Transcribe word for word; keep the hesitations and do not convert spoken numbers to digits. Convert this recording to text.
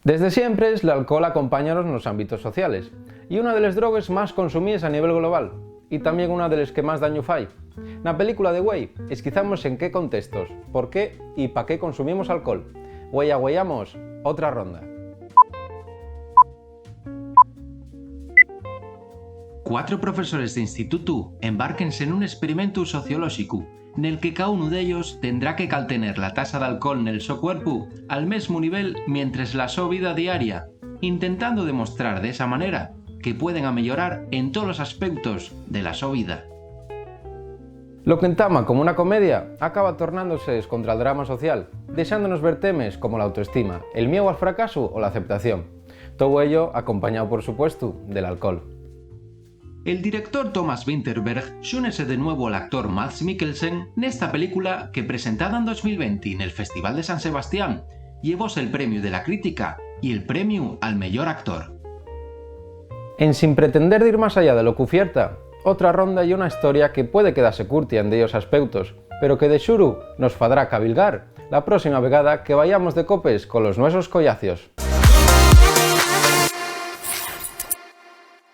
Desde siempres, l'alcohol acompáñanos nos ámbitos sociales, ye una de les drogues más consumíes a nivel global, y tamién una de les que más dañu fai. Na película de güei, esquizamos en qué contextos, por qué y pa qué consumimos alcohol. Güei, agüeyamos, otra ronda. Cuatro profesores d'institutu embárquense nun esperimentu sociolóxicu, nel que ca unu d'ellos tendrá que caltener la tasa d'alcohol nel so cuerpu al mesmu nivel mientres la so vida diaria, intentando demostrar d'esa manera que pueden ameyorar en tolos aspeutos de la so vida. Lo qu'entama como una comedia acaba tornándose escontra'l drama social, dexándonos ver temes como l'autoestima, el mieu al fracasu o l'aceptación. Tou ello acompañao, por supuestu, del alcohol. El director Thomas Vinterberg xúnese de nuevo al actor Mads Mikkelsen nesta película que, presentada en dos mil venti nel Festival de San Sebastián, llevóse'l premiu de la crítica y el premiu al meyor actor. Ensin pretender dir más allá de lo qu'ufierta, Otra Ronda ye una historia que puede quedase curtia en dellos aspeutos, pero que de xuru nos fadrá cavilgar la próxima vegada que vayamos de copes colos nuesos collacios.